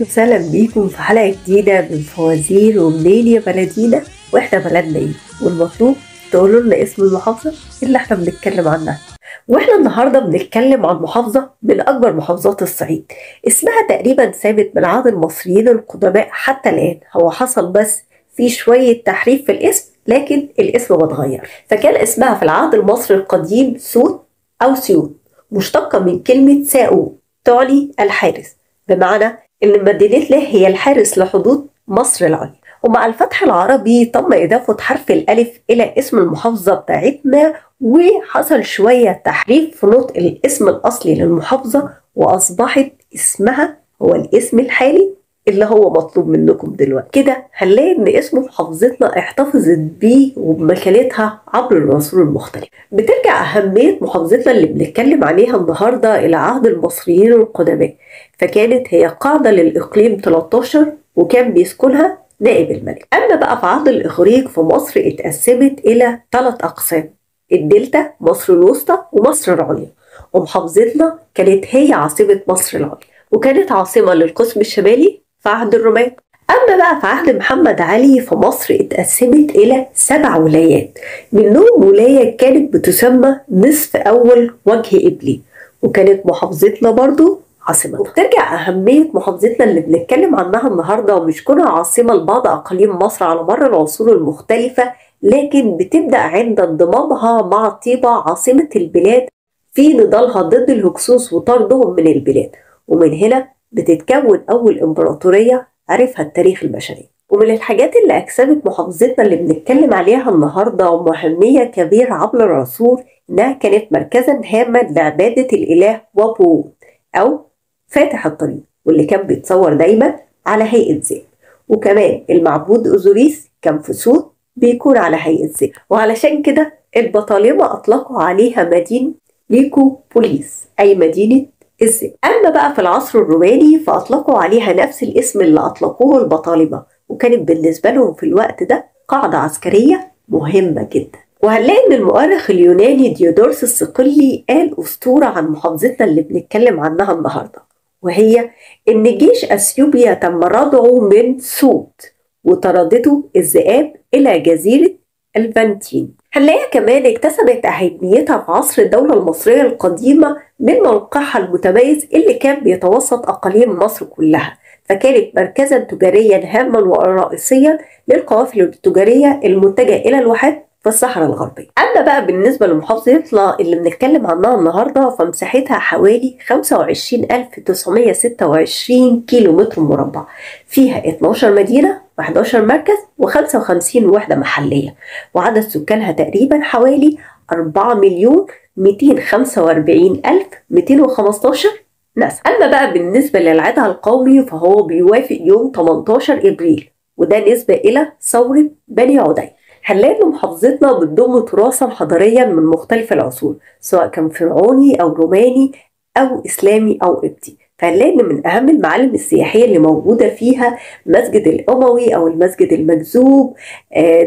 وسهلا بيكم في حلقة جديدة من فوازير ومنين يا بلدينا واحنا بلدنا ايه، والمطلوب تقولوا لنا اسم المحافظة اللي احنا بنتكلم عنها. واحنا النهارده بنتكلم عن محافظة من اكبر محافظات الصعيد، اسمها تقريبا ثابت من عهد المصريين القدماء حتى الان، هو حصل بس في شوية تحريف في الاسم لكن الاسم ما اتغير. فكان اسمها في العهد المصري القديم سوت او سيوت، مشتقة من كلمة ساؤو تعني الحارس، بمعنى ان مدينتنا هي الحارس لحدود مصر العليا. ومع الفتح العربي تم إضافة حرف الألف إلى اسم المحافظة بتاعتنا، وحصل شوية تحريف في نطق الاسم الأصلي للمحافظة، وأصبحت اسمها هو الاسم الحالي اللي هو مطلوب منكم دلوقتي. كده هنلاقي إن اسم محافظتنا احتفظت بيه وبمكانتها عبر العصور المختلفة. بترجع أهمية محافظتنا اللي بنتكلم عليها النهاردة إلى عهد المصريين القدماء، فكانت هي قاعدة للإقليم 13 وكان بيسكنها نائب الملك. أما بقى في عهد الإغريق في مصر اتقسمت إلى 3 أقسام: الدلتا، مصر الوسطى، ومصر العليا. ومحافظتنا كانت هي عاصمة مصر العليا، وكانت عاصمة للقسم الشمالي في عهد الرومان. أما بقى في عهد محمد علي في مصر اتقسمت إلى 7 ولايات، منهم ولاية كانت بتسمى نصف أول وجه إبلي، وكانت محافظتنا برضو عاصمة. وبترجع أهمية محافظتنا اللي بنتكلم عنها النهاردة ومش كونها عاصمة لبعض أقاليم مصر على مر العصور المختلفة، لكن بتبدأ عند انضمامها مع طيبة عاصمة البلاد في نضالها ضد الهكسوس وطردهم من البلاد، ومن هنا بتتكون أول إمبراطورية عرفها التاريخ البشري. ومن الحاجات اللي أكسبت محافظتنا اللي بنتكلم عليها النهاردة ومهمية كبيرة عبر العصور إنها كانت مركزا هاما لعبادة الإله وابوت أو فاتح الطريق، واللي كان بيتصور دايما على هيئة ذئب، وكمان المعبود أوزوريس كان في سوت بيكون على هيئة ذئب، وعلشان كده البطالمة أطلقوا عليها مدينة ليكوبوليس أي مدينة الذئب. أما بقى في العصر الروماني فأطلقوا عليها نفس الاسم اللي أطلقوه البطالمة، وكانت بالنسبة لهم في الوقت ده قاعدة عسكرية مهمة جدا. وهنلاقي ان المؤرخ اليوناني ديودورس الصقلي قال أسطورة عن محافظتنا اللي بنتكلم عنها النهارده، وهي ان جيش اثيوبيا تم ردعه من سوت وطردته الذئاب الى جزيرة الفانتين. هنلاقيها كمان اكتسبت اهميتها في عصر الدولة المصرية القديمة من موقعها المتميز اللي كان بيتوسط اقاليم مصر كلها، فكانت مركزا تجاريا هاما ورئيسيا للقوافل التجارية المتجهة الى الواحات في الصحراء الغربية. أما بقى بالنسبة لمحافظتنا اللي بنتكلم عنها النهاردة فمساحتها حوالي 25926 كيلو متر مربع، فيها 12 مدينة و11 مركز و55 وحدة محلية، وعدد سكانها تقريبا حوالي 4,245,215 نسمة. أما بقى بالنسبة للعيدها القومي فهو بيوافق يوم 18 إبريل، وده نسبة إلى ثورة بني عدي. هنلاقي ان محافظتنا بتضم تراثا حضاريا من مختلف العصور، سواء كان فرعوني او روماني او اسلامي او قبطي. فهنلاقي ان من اهم المعالم السياحيه اللي موجوده فيها مسجد الاموي او المسجد المجذوب،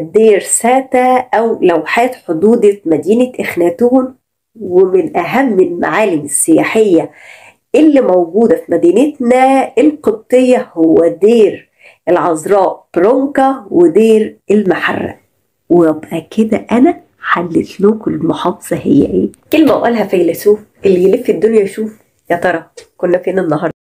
دير ساتا، او لوحات حدود مدينه اخناتون. ومن اهم المعالم السياحيه اللي موجوده في مدينتنا القبطيه هو دير العذراء برونكا ودير المحرق. وابقى كده انا حلت لكم المحافظه هي ايه. كلمه وقالها فيلسوف: اللي يلف الدنيا يشوف. يا ترى كنا فين النهارده؟